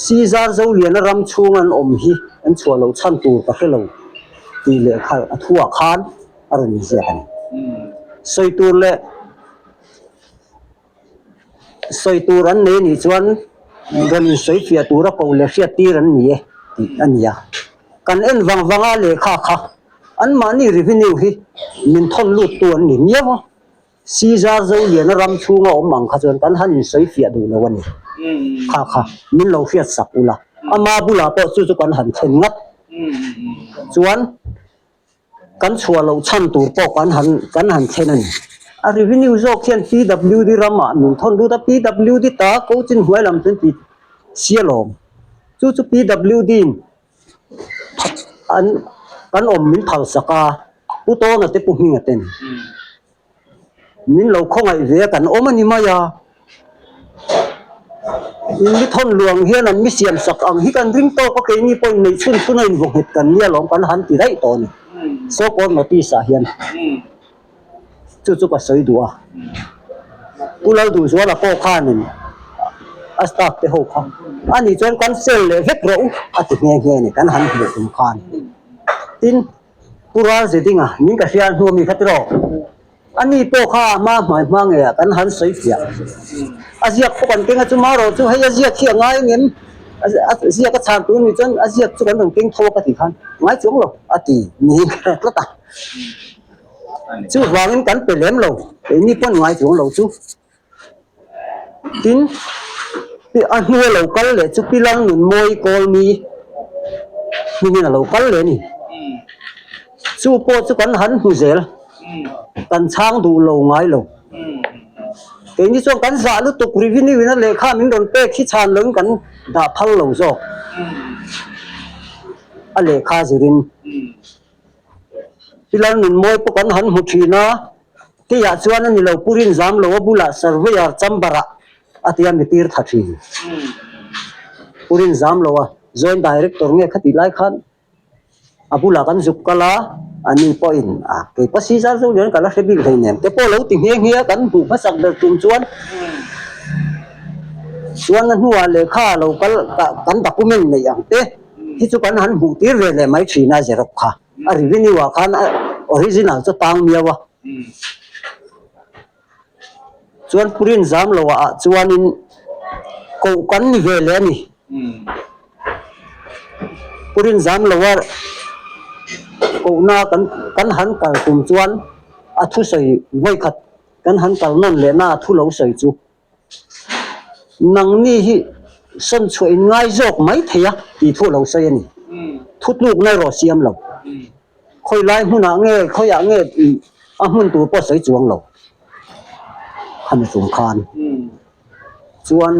Caesar Zoliana ram chhung an awm hi an chhuah loh chhan tur ka hre lo tih leh kha a thuah khan a rawn inziak a ni. Sawi tur leh sawi tur an nei anih chuan rawn insawi fiah tura koh leh hriat tir an ni e tih a ni a. Kan en vang vanga lehkha kha anmahni revenue hi min thawn lut tu an ni miau a. Caesar Zoliana ram chhunga awm ang kha chuan kan han insawi fiah duh lo a ni. Kha kha min lo hriat sak ula, ama bulah pawh chu chu kan han thlen ngat chuan kan chhuah loh chhan tur pawh kan han kan han thlen a ni. A revenue zawk hian PWD ramah min thawn lut a, PWD ta ko chin hnuai lam chu an ti sia lawm. Chu chu PWD in an kan awm min phal sak a, Pu Tawna te Pu Hminga ten min lo khawngaih ve a kan awm a ni mai a, in mi thawn luang hian an mi siam sak ang hi kan ring tawk a, keini pawhin neih chhun chhun a invaw nghet kan nia lawm kan han ti daih tawh a ni. So called notice ah hian chu chu ka sawi duh a. Pu Lalduhzuala pawh khanin a staff te ho kha ani chuan cancel leh vek rawh u a ti nghe nghe a ni kan han hmuh tum khan. Tin, Pu Ralzedinga min ka hriat hnu ami kha tiraw? Ani pawh kha a hma hmai hma ngeiah kan han sawi fiah. A ziak pawh kan keng a chu marawh chu hei a ziak hi a ngai ngem a ziak a chhan tur ni chuan a ziak chu kan rawn keng tho a ka tih khan ngai chuang lo a ti niin ka hre tlat a. Chuvangin kan pe lem lo keini pawn ngai chuang lo chu. Tin, a hnua lo kal leh chu Pi Lalnunmawi Kawlmi hmingin a lo kal leh a ni. Chu pawh chu kan han hmu zel, kan chhang duh lo ngai lo. Keini chuan kan zah lutuk revenue in a lehkha min rawn pek hi chhan loin kan dah phal lo zawk a lehkha zirin. Pi Lalnunmawi pawh kan han hmu thin a, keiah chuan a ni lo, Pu Rinzam lo a bulah Surveyor chamber ah a tia mi tir tha thin. Pu Rinzam lo a Joint Director nge khatih lai khan a bulah kan zuk kal a, ani pawhin a kei pa si zar zo lian ka la hre bik hleinem te pawh lo ti nghe nghe a kan hmuh hmasak ber tum chuan chuan a hnuah lehkha a lo kal kan document neih ang te. Hi chu kan han hmuh tir ve leh mai thin a Xerox kha. A revenue ah khan a original chu tang miau a. Chuan Purin zam lo ah chuanin koh kan ni ve leh a ni. Purin zam lo a kohna kan kan han kal tum chuan a thusawi vawikhat kan han kal nawn lehna a thu lo sawi chu. Nangni hi sawn chhuah in ngai zawk mai thei a tih thu a lo sawi a ni. Thutlukna erawh siam lo. Khawi lai hmunah nge khawiah nge a hmun tur pawh sawi chuang lo. Khami tum khan chuan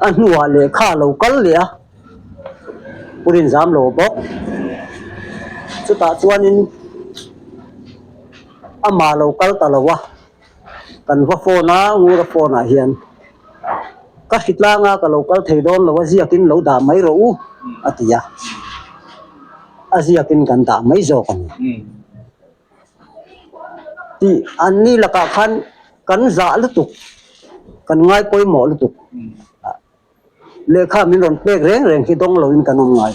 a hnuah lehkha a lo kal leh a, Pu Rinzam lo bawk. Chutah chuanin amah lo kal ta lo a. Kan va phone a, Ngura phone ah hian ka hri tlang a, ka lo kal thei dawn lo a, ziakin lo dah mai rawh u a ti a, a ziakin kan dah mai zawk a ni. Tih an ni lakah khan kan zah lutuk, kan ngai pawimawh lutuk. Lehkha min rawn pek reng reng hi dawng loin kan awm ngai.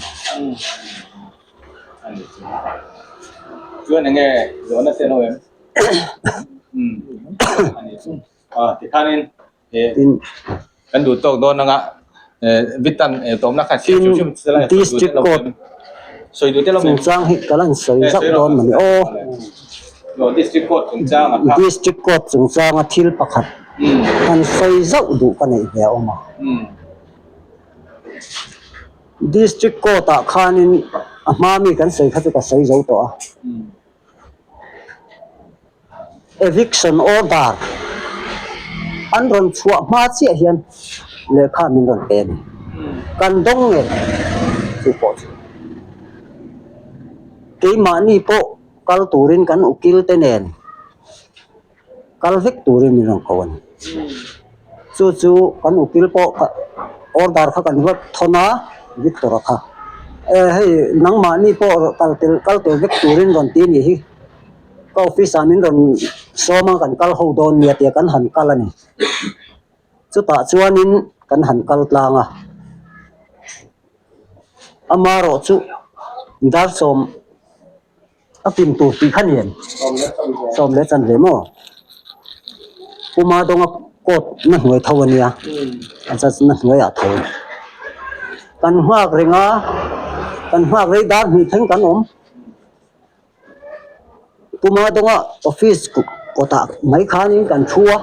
Chuan enge zawhna te an awm em? Umm a ni chu. Ah tikhanin kan duh tawk dawn anga Vitan tawmna khan siam hrim hrim che lai District Court sawi duh te lo chungchang hi ka lan sawi zauh dawn mawni aw. District Court chungchang a kha. District Court chungchanga thil pakhat Han sawi zauh duh ka neih ve a awm a. District Court ah khanin a hma mi kan sawi kha chu ka sawi zo tawh a. Eviction order an rawn chhuah hma chiah hian lehkha min rawn pe a ni. Kan dawng nge chu pawh chu. Keimahni pawh kal turin kan ukil te nen. Kal vek turin min rawn ko a ni. Chu chu kan ukil pawh order kha kan va thawn a, Victor-a kha. E hei nangmahni pawh kal tel kal tel vek turin rawn ti a nih hi. Ka office ah min rawn sawm a kan kal ho dawn nia tia kan han kal a ni. Chutah chuanin kan han kal tlang a. Amaherawh chu Darsawm. A pin tur tih kha ni em? Sawm leh chan ve maw? Puma dawnga coat na hnuai tho a nia, a judge na hnuaiah tho. Kan nghak reng a, kan nghak rei dar hnih thleng kan awm. Puma dawnga office kawtah mai khanin kan thu a,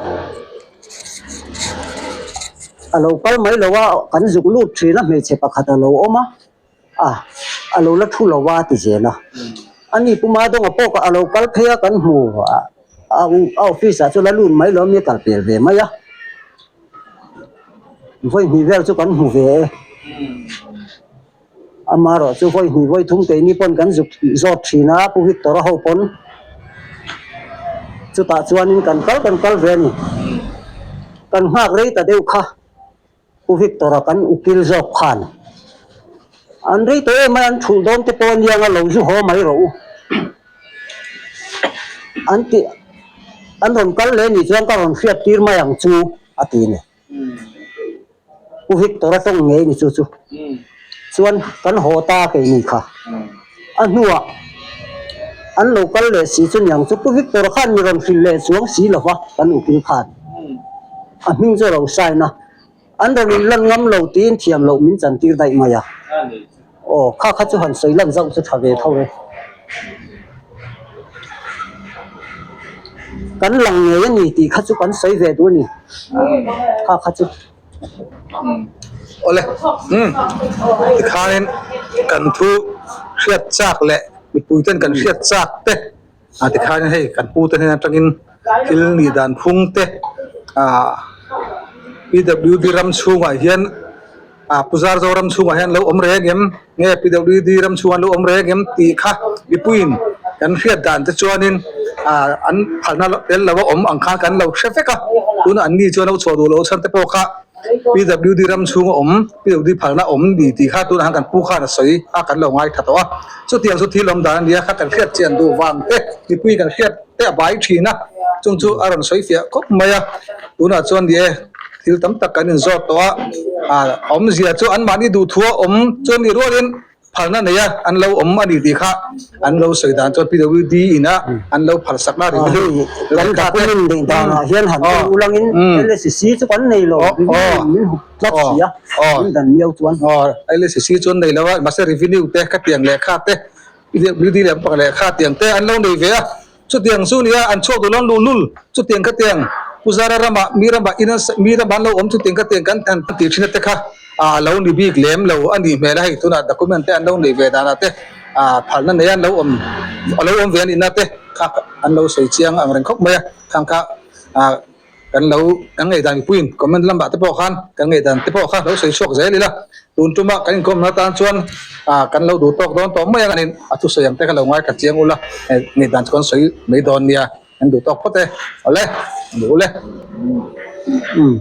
a lo kal mai lo a, kan zuk lut thin a hmeichhe pakhat a lo awm a. A, a lo la thu lo a ti zel a. Ani Pu Madawnga pawh a lo kal phei a kan hmu a, a office ah chu la lut mai lo a mi a kal pel ve mai a. Vawi hnih vel chu kan hmu ve e. Amaherawh chu vawi hnih vawi thum keini pawn kan zuk zawt thin a Pu Victor a ho pawn. Chutah chuanin kan kal kan kal ve a ni. Kan nghak rei ta deuh kha. Pu Victor-a kan ukil zawk khan. An rei tawh em mai an thulh dawn te pawh aniang a lo zu haw mai rawh u. An ti an rawn kal leh nih chuan ka rawn hriat tir mai ang chu a ti ni. Pu Victor a tawng ngei ni chu chu. Chuan kan haw ta kei ni kha. A hnuah an lo kal leh si chu niang chu Pu Victor khan mi rawn hrilh leh chuang si lo va kan ukil khan. A hming chu a lo sign a. An rawn in lan ngam lo tiin thiam loh min chan tir daih mai a. Aw, kha kha chu han sawi lan zauh chu tha ve tho e. Kan lang ngei a ni tih kha chu kan sawi ve duh a ni. Kha kha chu. Awle, umm, tikhanin kan thu hriat chak leh mipui ten kan hriat chak te A tikhain hei kan pute hnen atangin thil nih dan phung te ah PWD ram chhungah hian ah Puzar Zoram chhungah hian lo awm reng em nge PWD ram chhungah lo awm reng em tih kha mipuiin kan hriat dan te chuanin ah an phalna tel lo a awm ang khan kan lo hre vek a tunah an ni chuan lo chhuah duh loh chhan te pawh kha PWD ram chhunga awm PWD phalna awm ni tih kha tunah khan kan pu khan a sawi a kan lo ngaithla tawh a. Chutiang chu thil awm dan a nia kha kan hriat chian duh vang te mipui kan hriat te a bai thin a, chung chu a rawn sawi fiah khawp mai a, tunah chuan ni e thil tam tak kan inzawt tawh a, ah awmzia chu anmahni duhthua awm chuan ni rualin phalna nei a an lo awm a ni tih kha an lo sawi dan chuan PWD in a an lo phalsakna ri hei kan document neih danah hian han en ulangin LSC chu kan nei lo min hup tlat si a min dan miau chuan. Aw LSC chuan nei lo a mahse revenue te ka tiang lehkha te PWD leh pakhat lehkha tiang te an lo nei ve a chutiang chu nia an chhuak duh lo an luhlul chutiang ka tiang Pu Zara ramah mi ramah in mi ramah an lo awm chutiang ka tiang kan han tih thin a te kha ah lo ni bik lem lo a nih hmel a hei tunah document te an lo nei ve danah te ah phalna nei an lo awm a lo awm ve a nihna te kha an lo sawi chiang ang reng khawp mai a khang kha ah kan lo kan ngaihdan mipuiin comment lamah te pawh khan kan ngaihdan te pawh kha lo sawi chhuak zel ila tun tuma kan inkawmna atan chuan ah kan lo duh tawk dawn tawh mai ang anin a thusawi ang te kha lo ngaithla chiang ula ngaihdan chu kan sawi mai dawn nia. An duh tawk phawt e. Awle, an duh ule. Umm.